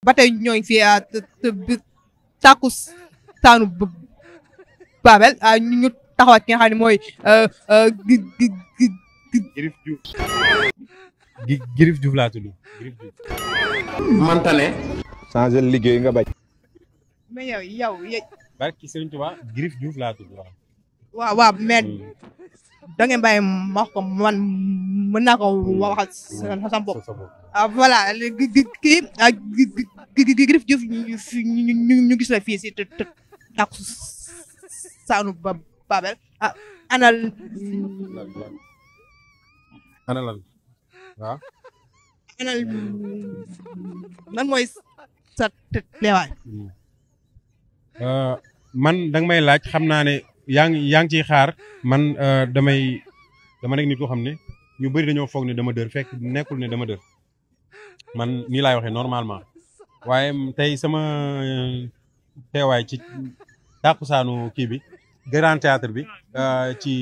ba tey ñooy fi tàkku saanu Babel ñu taxawaat ki nga xam ne mooy Girif Diouf Girif Diouf laa tudd Girif Diouf. mantane changer liggéey nga bañ. mais yow barki Serigne Touba Girif Diouf laa tudd waaw. waaw mais da ngeen bàyyi ma wax ko man mën naa ko waxal sama bopp. Voilà kii Girif Diouf ñu gis la fii si tàkku saanu Babel ana lan waaw. ana lan mooy sa teewaay. man danga may laaj xam naa ne yaa ngi ciy xaar man dama nekk nit koo xam ne ñu bëri dañoo foog ne dama dër fekk nekkul ne dama dër man nii laay waxee normalement waaye tey sama teewaay ci tàkkusaanu kii bi Grand Théâtre bi ci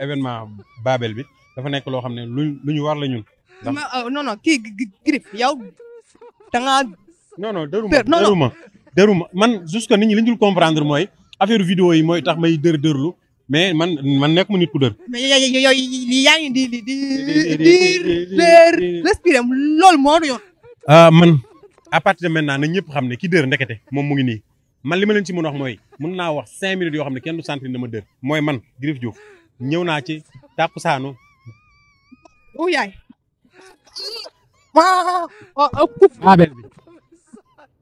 événement Babel bi dafa nekk loo xam ne lu ñu war la ñun. non kii Girif yow da nga. non dëruma man jusque nit ñi li ñu dul comprendre mooy affaire vidéo yi mooy tax may dërlu mais man nekk mu nit ku dër. mais yow yaa ngi di respirer loolu moo du yoon. man à partir de maintenant na ñëpp xam ne ki dër ndekete moom mu ngi nii man li ma leen ci mën a wax mooy mën naa wax 5 minutes yoo xam ne kenn du sentir dama dër mooy man Girif Diouf ñëw naa ci tàkkusaanu. yaay. Babel bi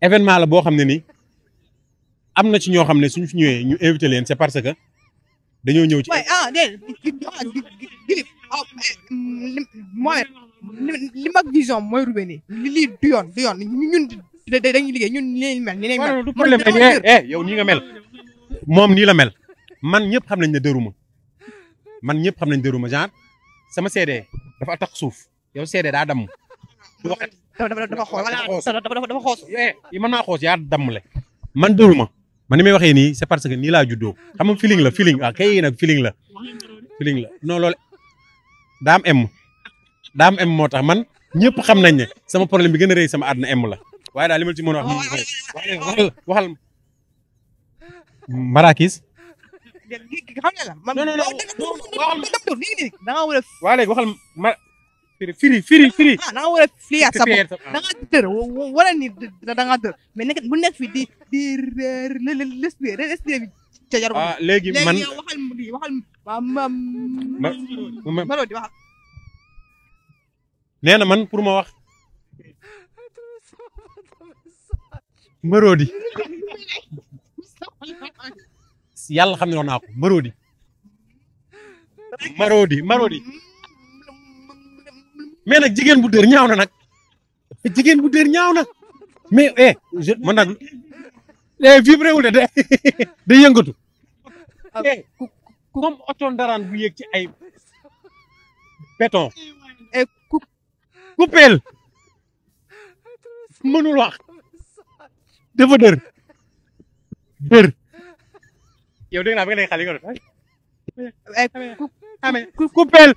événement la boo xam ne ni am na ci ñoo xam ne suñu fi ñëwee ñu invité leen c'est parce que dañoo ñëw ci. Girif li mag vision mooy rubé nii lii du yoon ñun dañuy liggéey ñun nii mel nii mel. du problème yow nii nga mel moom nii la mel man ñëpp xam nañ ne dëruma man ñëpp xam nañ dëruma genre sama CD dafa tax suuf yow CD daa damm. dafa xoos yi mën naa xoos yaa dammle man dëruma man ni may waxee nii c'est parce que nii laa juddoo xam nga feeling kay nag feeling la non loolu daa am M moo tax man ñëpp xam nañ ne sama problème bi gën a rëy sama àdduna M la waaye daal li ma ci mën a wax waxal Marakis. xam nga la man non da nga war a waa léegi waxal ma firi da nga war a fliyaat sa bopp da nga dër wala ni da nga dër mais nekk bu nekk fi di respirer bi ca jarul léegi man waxal Marodi waxal nee na man pour ma wax Marodi yàlla xam ne wax naa ko Marodi mais nag jigéen bu dër ñaaw na nag mais man nag vibré wul de day yëngatu comme oto ndaraan bu yéeg ci ay béton coupeel mënul wax dafa dër yow dégg naa ba nga nekk xale yi nga doon coupeel